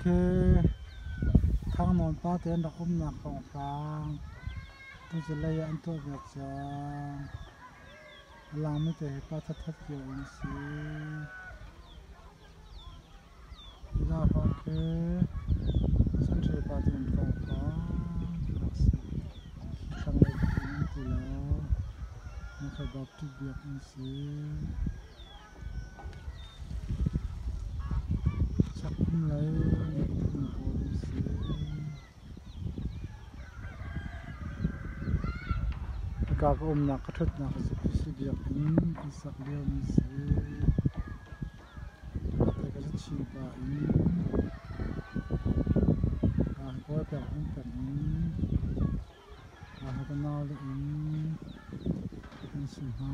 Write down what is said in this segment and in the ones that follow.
Khi Thangnawn pa te an rak umnak hrawnghrang tuzulei ah an tuah ve cang. A langmi te hi pa thathat cio an si. Hi hrawng khi Sanṭhe pa te an hrawnghrang rak si. Thlanglei in ti lo. Nakha Baptist biakinn si. Chak um lei phun pawl an si. Hika ka umnak ka ṭhutnak a si biakinn an sak liomi si. Te ka chin pa in kawl pek hung pek in ka nau le in an si hna.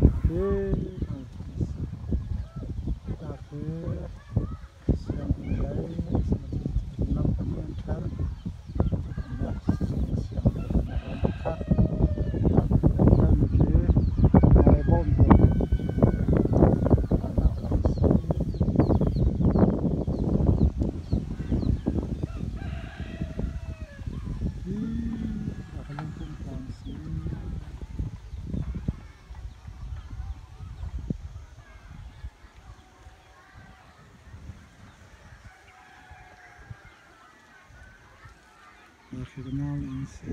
Khi khi sianginn lei lam pahnih an ṭhen. Sianginn pakhat ṭhenmi khi bawm pawl a si. Hi a lungpum tlang si. Khi ka nau in si.